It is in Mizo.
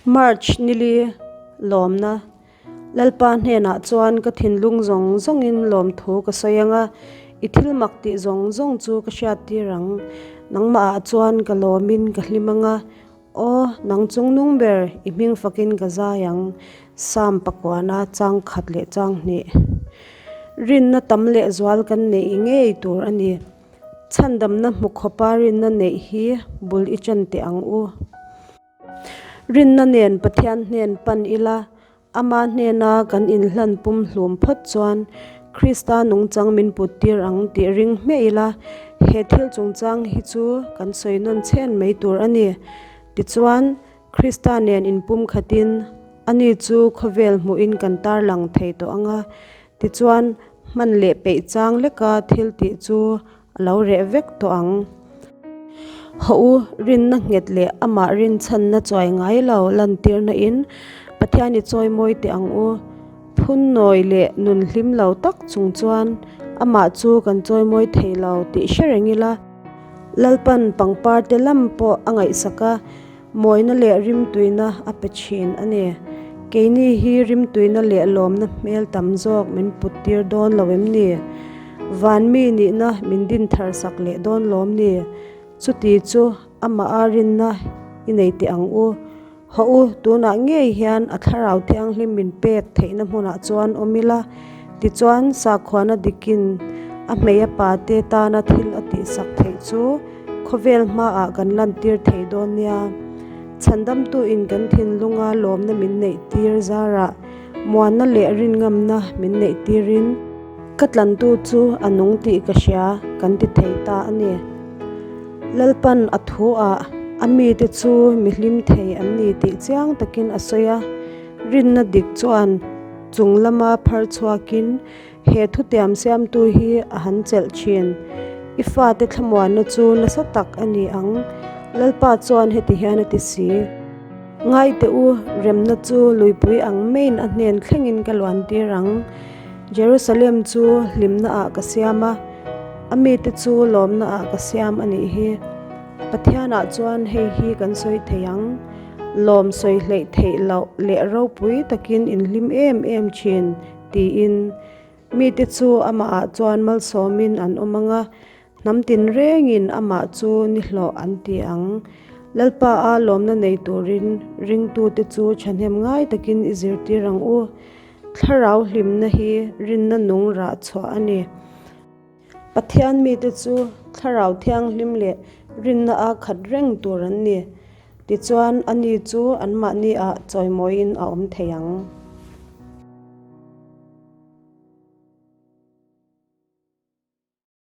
March nili lawmna Lalpa hnenah chuan ka thinlung zawng zawngin lawmthu ka sawi ang a, i thil mak tih zawng zawng chu ka hriattir ang. Nangmahah chuan ka lawmin ka hlim ang a, Aw, nang chungnung ber, i hming fakin ka zai ang, Psalm pakuana chang khat leh chang hnih. Rinna tam leh zual kan neih ngei tur a ni. Chhandamna hmu khawpa rinna neih hi bul i ṭan teh ang u. Rinna nen Pathian hnen pan ila, Ama hnena kan inhlan pum hlum phawt chuan Krista nungchang min put tir ang tih ring hmiah ila, he thil chungchang hi chu kan sawi nawn chhen mai tur a ni. Tichuan, Krista nen inpum khatin ani chu khawvel hmuhin kan tarlang thei tawh ang a, tichuan hman leh peih chang leka thil tih chu A lo reh vek tawh ang. Hawh u, rinna nghet leh amah rinchhanna chuai ngai lo lantirna in Pathian i chawimawi teh ang u. Phun nawi leh nun hlim lo tak chung chuan amah chu kan chawimawi thei lo tih hre reng ila. Lalpan pangpar te lam pawh a ngaihsak a. Mawina leh rimtuina a pe thin a ni. Keini hi rimtuina leh lawmna hmel tam zawk min put tir dawn lo em ni? Van mi nihna min din thar sak leh dawn lawm ni? Chuti chu amah a rinna i nei teh ang u. Hawh u, tunah ngei hian a thlarau thianghlim min pek theihna hmunah chuan awm ila, tichuan sakhuana dikin a hmei a pate tana thil a tihsak theih chu, Khawvel hmaah kan lantir thei dawn nia. Chhandamtuin kan thinlunga lawmna min neihtir zarah muanna leh rinngamna min neihtirin ka tlantu chu a nung tih ka hria kan ti thei ta a ni. Lalpan a thuah a mite chu mi hlim thei an ni tih chiang takin a sawi a, rinna dik chuan chung lama phar chhuakin He thutiam siamtu hi a han chelh thin. I fate thlamuanna chu nasa tak a ni ang. Lalpa chuan heti hian a ti si. Ngaite u, remna chu luipui ang maiin a hnen thlengin ka luantir ang. Jerusalem chu hlimnaah ka siam a, a mite chu lawmnaah ka siam a nih hi. Pathianah chuan hei hi kan sawi thei ang, Lawm sawi hleih theih loh leh ropui takin inhlim em em thin. Tiin, mite chu amahah chuan malsawmin an awm ang a, hnam tinrengin amah chu nihlawh an ti ang. Lalpa a lawmna nei turin ringtute chu thahnem ngai takin i zirtir ang u. Thlarau hlimna hi rinna nung rah chhuah a ni. Pathian mite chu Thlarau Thianghlim leh rinna a khat reng tur an ni. Tichuan, ani chu anmahni ah chawimawiin a awm thei ang.